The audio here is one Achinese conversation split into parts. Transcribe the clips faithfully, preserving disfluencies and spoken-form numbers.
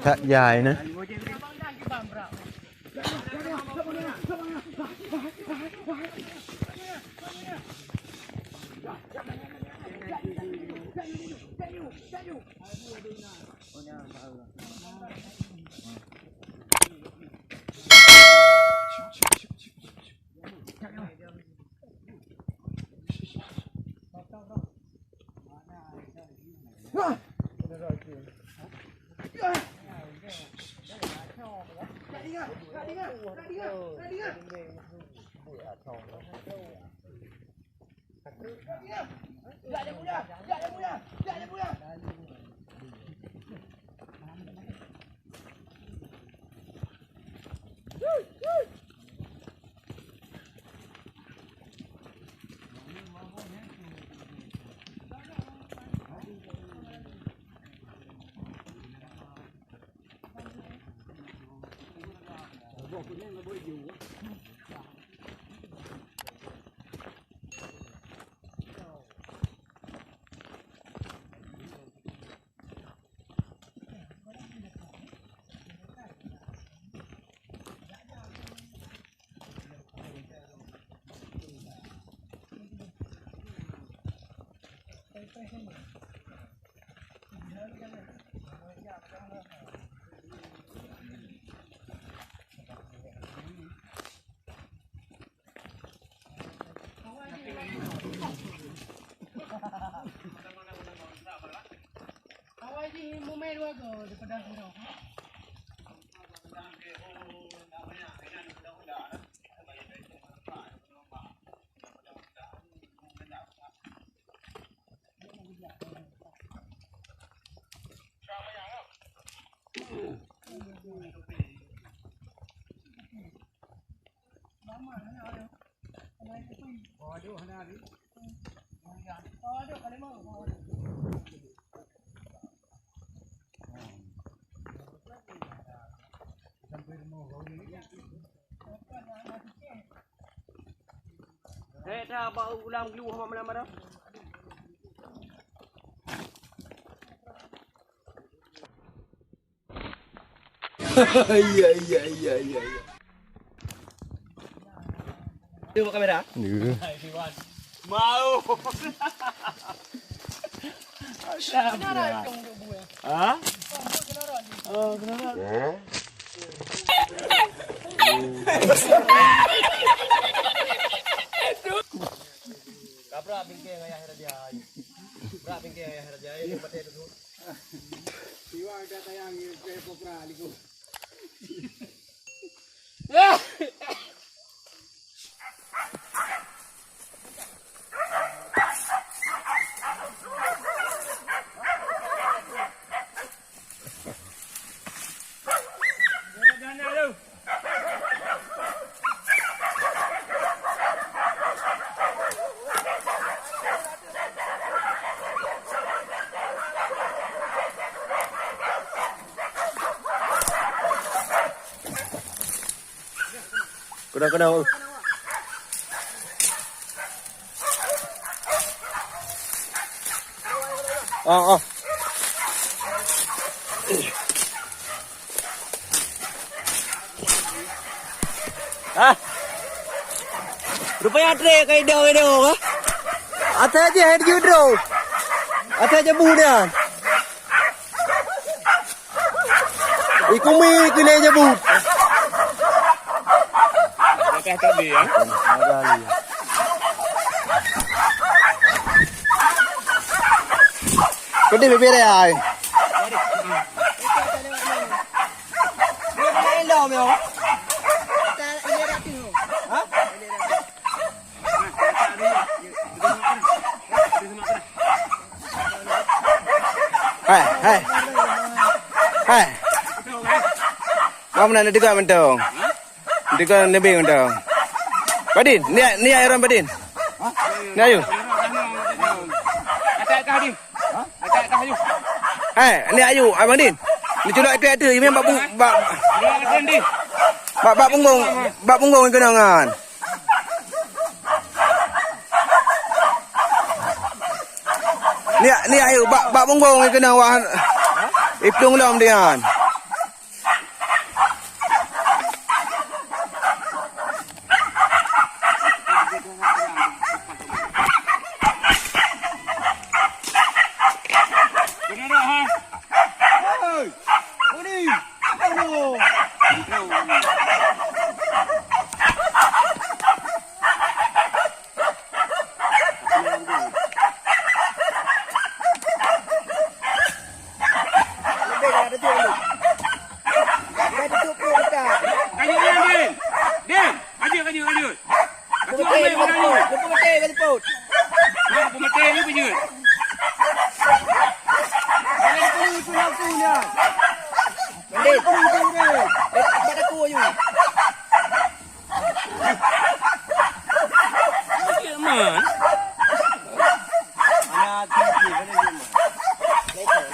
That jai na. Eh, dah bak ulam gelu hama malam dah. Iya, iya, iya, iya, iya. Tengok kamera. Ya. Mau. Astagfirullah. Ha? Oh, kenapa? Kabrak bingkai ayah raja. Kabrak bingkai ayah raja. Ini pakai tu. Siwa ada tayang ni, saya kopra liku. Kena, kena. Ah, ah. Ah. Rupanya trek ka idong-idong, ah. Atas je hai judro. Atas je bu dia. Ikumi kena jebut. Langkah tadi, ya. Kau dia bebere ai. Hai, hai. Hai. Kamu nak dekat mentong. Dekat lebih mentong. Padin, ni, ni airan Padin. Ni ayu. Eh, ni ayu, Abang Din. Ni culok itu, itu, ini bak bung-, bak, bak, bak punggong, bak punggong keunong nyan. Ni, ni ayu, bak, bak punggong keunong wah. Iplueng lom dia. Kajut nyan, Din! Din! Kajut, kajut, kajut! Kajut nyan, kajut! Lupa mati, kajut put! Nah, lupa mati, ni kajut! Jangan lupa, lupa aku ni! Mandi! Lupa, lupa, lupa! Tempat aku, ayu! Kajut man! Anak tinggi, mana dia, Man? Lekor.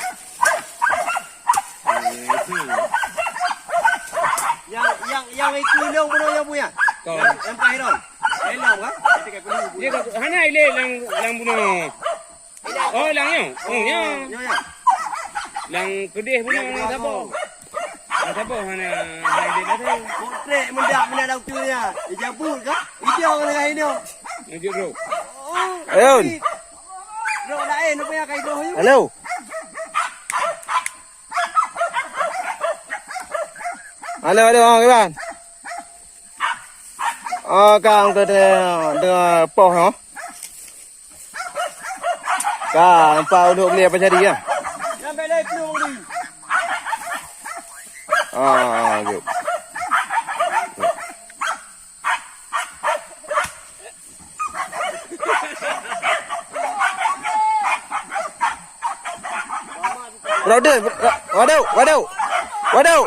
Nyang, nyang, nyang ikui lôn bunoe nyoe, Buya? Kon. Nyang, nyang paih droe. Laén lom, kan? Dia ka, hana ilée lam, lam bunoe. Oh, lam nyoe. Oh, nyoe. Nyoe, nyoe. Lam keudeh bunoe, lam saboh. Lam saboh hana, hana ilée dah tu. Potrek mendak, mendak lam tu nya. Ijabut, kan? Idong dengan idong. Lanjut, bro. Oh, Ayun. Bro, laén, apa yang kayak idong tu? Halo. Halo, halo, ha, kiban? Oh, ka, ka tengah, tengah poh, ha? Ka, nampak untuk beli apa jadi, ya? Yang bela itu, Bang Di. Ah, jom. Brother, bro-, waduh, waduh. Waduh.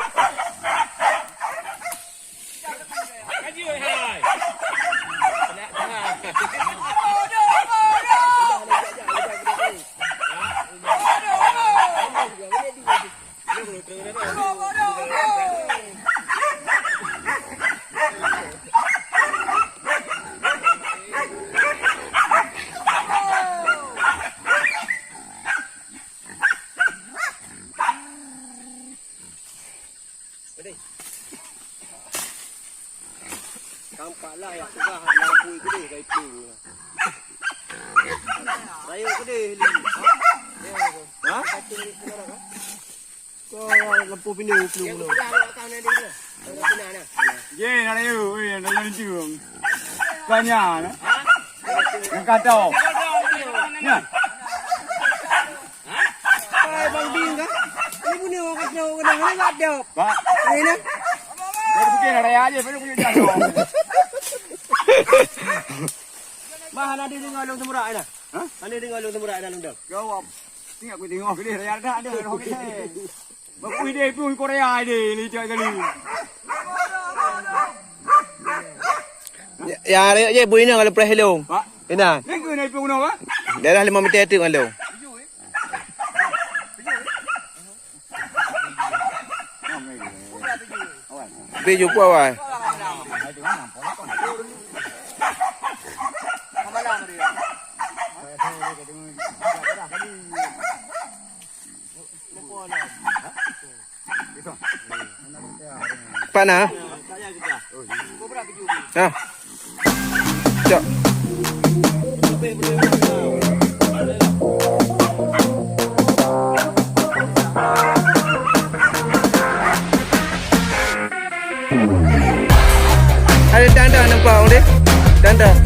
Tampak lah yang peugah lampu keudeh kai ping. Rayeuk keudeh li. Ha? Kau lampu pineung, pineung. Ye, na rayeuk, weh, na rayeuk. Banyak, nah. Yang kata. Nah. Hai, Bang Bing, kan? Ini punya orang kata orang kena lewat dia. Pak. Ini, nah. Baru bikin raya aja, baru punya jalan. Bah, hana deungoe lôn seumeurah, nah. Hah? Hana deungoe lôn seumeurah, nah, lôn dong. Jawab. Tengok aku tengok ke dia, raya dah ada, dah kita. Bagus dia pun Korea dia, ni cak kali. Ya, ya, dia je, bu ina kalau preh lông. Pak. Ina. Ni ke naik pun, Pak? Daerah lima meter tu kalau. Tapi jumpa, wai. Pat na? Ha. Cok. Ada tanda nampak orang dia? Tanda.